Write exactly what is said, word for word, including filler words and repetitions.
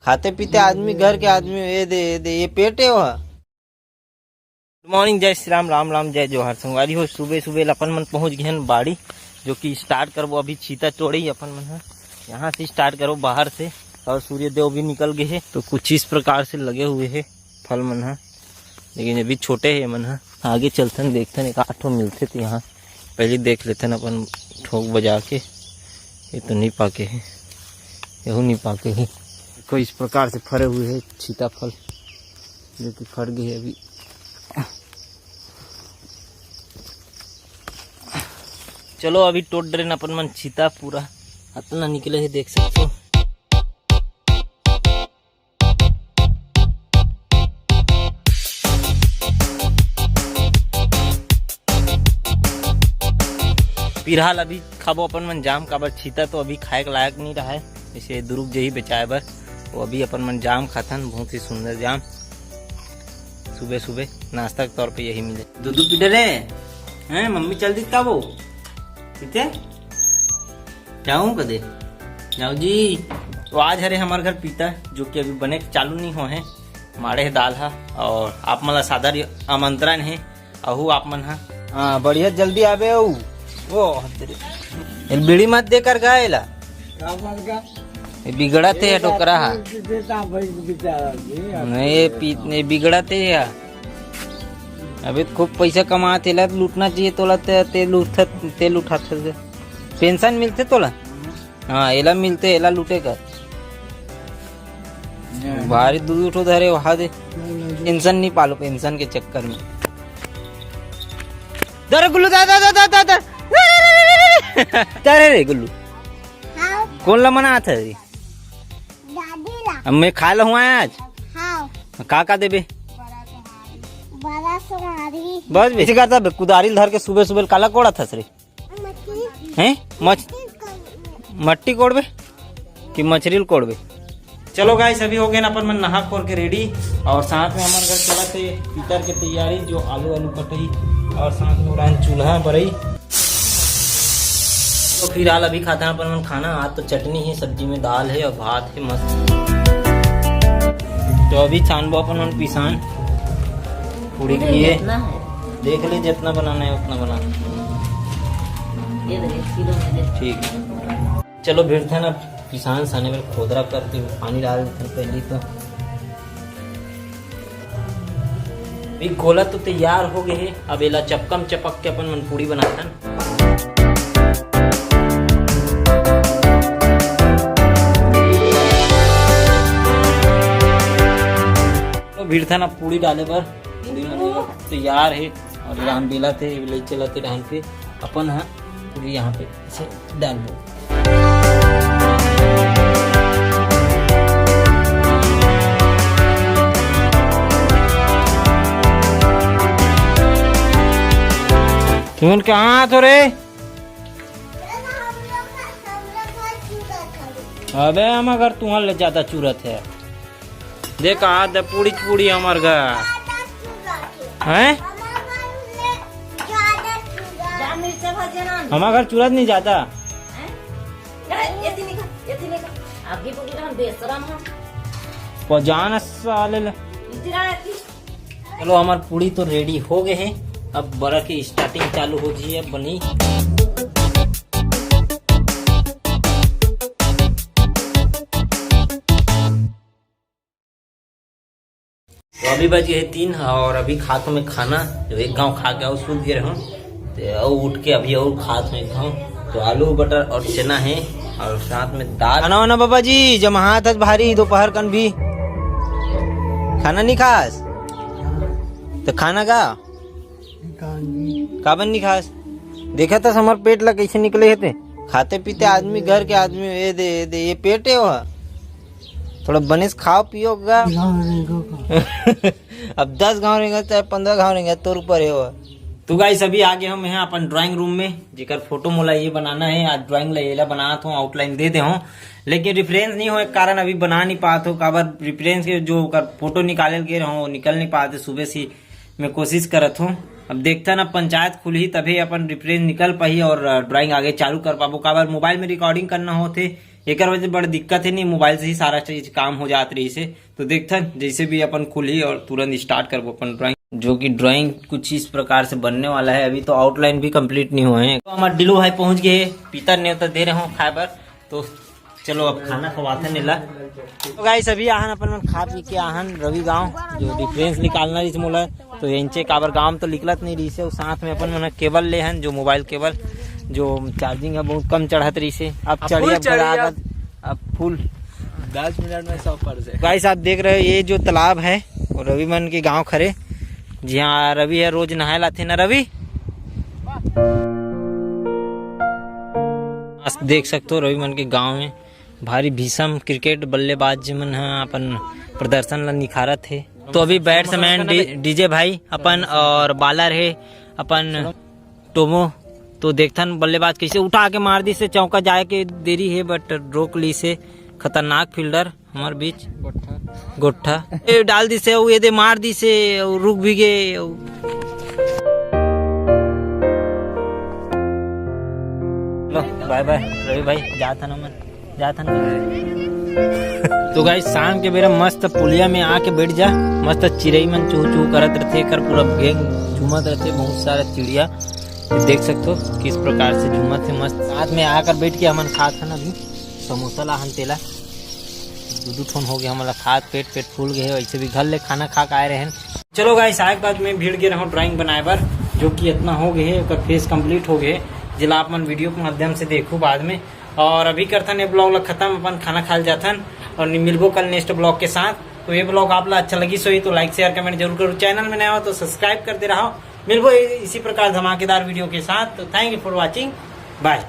खाते पीते आदमी, घर के आदमी, ये दे, ये दे, ये पेट है वह। गुड मॉर्निंग, जय श्री राम, राम राम, जय जोहार। संगवारी हो, सुबह सुबह अपन मन पहुंच गए हैं बाड़ी, जो कि स्टार्ट करबो अभी छीता तोड़े ही अपन मन ह। यहाँ से स्टार्ट करो, बाहर से। और सूर्य देव भी निकल गए हैं, तो कुछ इस प्रकार से लगे हुए हैं फल मन ह, लेकिन अभी छोटे हैं मन ह। आगे चलथन, देखथन, एक आठ ठो मिलथे तो यहाँ पहले देख लेथन अपन ठोक बजा के। ये तो नहीं पाके है, यहू नहीं पाके है। देखो, इस प्रकार से फरे हुए हैं छीता फल, जो कि फर गए है अभी। चलो, अभी टोट डरेन अपन मन छीता पूरा, अतना निकले है, देख सकते हो। फिलहाल अभी खाबो अपन मन जाम, काबर छीता तो अभी खाए के लायक नहीं रहा है, इसे दुरुक जही बेचाए बर। वो अभी अपन मन जाम खाथन, बहुत ही सुंदर जाम। सुबह सुबह नाश्ता के तौर पे यही मिले। दूध पी डरे हैं, मम्मी चल दी का वो पीते? जाऊँ कदे? जाओ जी। तो आज हरे हमारे घर पीता, जो कि अभी बने के चालू नहीं हो है, माड़े है दाल हा, और आप मन ला सादर आमंत्रण है, अहू आप मन हा। हाँ, बढ़िया, जल्दी आबे अऊ। ओ, तेरे, ये बीड़ी मत देकर गा एला। का मत गा? ये बिगड़त है, ये टोकरा हा। रात में देता भाई बेचारा जी। नहीं, ये पी, ये बिगड़त है या। अबे तो खूब पैसा कमात है, लूटना चाहिए तोला, ते, तेल उठत, तेल उठात है। पेंशन मिलते तोला? हाँ, एला मिलते, एला लूटे कर। भारी दूध उठो धरे वहा दे। पेंशन नहीं पालो, पेंशन के चक्कर में। दर गुल्लू, दा, दा, दा। दर रे गुल्लू। हाँ। कौन ला मना था रे? दादी ला। अब मैं खा लहूँ आज। हाँ। का का देबे? बड़ा सोहारी। बस बेसी करता बे, कुदारी धर के सुबह सुबह काला कोड़ा थस रे। मछली। हैं? मछ-, मट्टी कोड़बे कि मछरी ल कोड़बे? चलो गाइस, अभी हो गए ना अपन मन नहा खोर के रेडी, और साथ में हमारे घर चलत है पितर के तैयारी, जो आलू आलू कटई, और साथ में उड़ान चूल्हा बरई। तो फिलहाल अभी खाता है अपन मन खाना। आज तो चटनी है, सब्जी में दाल है और भात है मस्त। तो अभी छानबो अपन मन पिसान पूरी के लिए। जितना है। देख ले, जितना बनाना है उतना बना। ये देखिए, किलो में दे। ठीक। चलो भिड़थन अब पिसान साने बर खोदरा करते हुए पानी डाल देथन पहले तो। अभी गोला तो तैयार हो गए है, अब एला चपकम चपक के अपन मन पूड़ी बनाथन। तो भिड़थन अब पूड़ी डाले बर, पूड़ी मन तैयार है। और राम बेला थे, ले चला थे डाल के अपन हा पूरी यहाँ पे ऐसे डालबो। तुमन कहाँ आत हो रे? अबे हम अगर तुहर ले ज्यादा चूरत है। देख, आ दे पूड़ी, पूड़ी हमर घर। हैं? जा मिर्चा भजिया ना। हमार घर चूरत नहीं जाता। हैं? ए, एती निकाल, एती निकाल। आगे को हम बेसरम हम। पजान साले ले। इतरा एती। चलो, हमार पूड़ी तो रेडी हो गए हैं, अब बरा के स्टार्टिंग चालू हो जी है बनी। तो अभी बज गए तीन और अभी खात हूँ मैं खाना, जो एक घाव खा के अउ सूत गए रहूँ। तो अउ उठ के अभी अउ खात हूँ एक घाव, तो आलू बटर और चना है और साथ में दाल। खाना वाना बाबा जी, जमात हस भारी दोपहर कन भी। खाना नहीं खास? तो खाना का? काबर नहीं खास? देखा था हमार पेट ला कैसे निकले हे ते। खाते पीते आदमी, घर के आदमी, ये दे, ये दे, ये पेट है वह। थोड़ा बने से खाओ पियो गा। गाँव रहेगा का? अब दस घाव रहेगा चाहे पंद्रह घाव रहेगा, तोर ऊपर है वह। तो गाइस, अभी आ गए हम यहाँ अपन ड्राइंग रूम में, जेकर फोटो मोला ये बनाना है। आज ड्राइंग ला येला बनात हूँ, आउटलाइन दे दे हूँ, लेकिन रेफरेंस नहीं हो, एक कारण अभी बना नहीं पात हो, काबर रेफरेंस के जो ओकर फोटो निकाले गे रहूँ, वो निकल नहीं पाते। सुबह से मैं कोशिश करत हूँ। अब देखथन, अब पंचायत खुलही तभे अपन रेफरेंस निकल पाही और, अ, ड्राइंग आगे चालू कर पाबो, काबर मोबाइल में रिकॉर्डिंग करना होथे, एकर वजह से बड़ दिक्कत हे नहीं, मोबाइल से ही सारा चीज काम हो जात रहिस हे। तो देखथन जैसे भी अपन खुलही और तुरंत स्टार्ट करबो अपन ड्राइंग, जो कि ड्राइंग कुछ इस प्रकार से बनने वाला है। अभी तो आउटलाइन भी कंप्लीट नहीं हुआ है। तो हमर डिलू भाई पहुंच गए हे, पीतर नेवता दे रहे हो खाए बर। तो चलो अब खाना खवाथन एला। तो गाइस, अभी आहन अपन मन खा पी के आहन रवि गांव, जो डिफरेंस निकालना रहिस मोला, तो एंचे काबर गांव में तो निकलत नहीं रहिस हे। और साथ में अपन मन केबल ले हन, जो मोबाइल केबल, जो चार्जिंग है बहुत कम चढ़त रहिस हे। अब अब चढ़ी, फुल अब चढ़ी, गदा अब। गद, अब फुल। दस मिनट में सौ परसेंट। गाइस, आप देख रहे हो ये जो तालाब है, वो रवि मन के गांव खरे, जिहां रवि है रोज नहाए लाथे ना रवि। आज देख सकते हो रवि मन के गांव में भारी भीषम क्रिकेट बल्लेबाज मन ह अपन प्रदर्शन ला निखारत हे। तो अभी बैट्समैन डी-, डीजे भाई अपन और बॉलर है अपन टोमो। तो देखथन बल्लेबाज कैसे उठा के मार दिस हे, चौका जाए के देरी है बट रोक लिस हे। खतरनाक फील्डर हमर बीच गोट्ठा। ए, डाल दिस हे, वो ये दे मार दिस हे, वो रुक भी गए। लो, बाय बाय रवि भाई, जात हन हमन, जात हन। तो गाइस, शाम के बेरा मस्त पुलिया में आके बैठ जा, मस्त चिरई मन चू चू करत रथे, एकर पूरा गैंग झूमत रथे, बहुत सारा चिड़िया। देख सकते हो किस प्रकार से झूमत हे मस्त। साथ में आकर बैठ के हमन खात हन अभी समोसा ला हन तेला। दू दू ठोन हो गए हमन ला खात, पेट पेट फूल गए हे। वैसे भी घर ले खाना खा के आए रहे हैं। चलो गाइस, आए के बाद में भीड़ गे रहूं ड्राइंग बनाए बर, जो कि इतना हो गए हे, ओकर फेस कंप्लीट हो गए हे, जेला आप मन वीडियो के माध्यम से देखू बाद में। और अभी करथन ये ब्लॉग ला खत्म, अपन खाना खा ल जाथन और नि-, मिलबो कल नेक्स्ट ब्लॉग के साथ। तो ये ब्लॉग आप ला अच्छा लगी सोई तो लाइक शेयर कमेंट जरूर करो, चैनल में नया हो तो सब्सक्राइब कर दे रहा हो। मिलबो ए-, इसी प्रकार धमाकेदार वीडियो के साथ। तो thank you for watching, bye।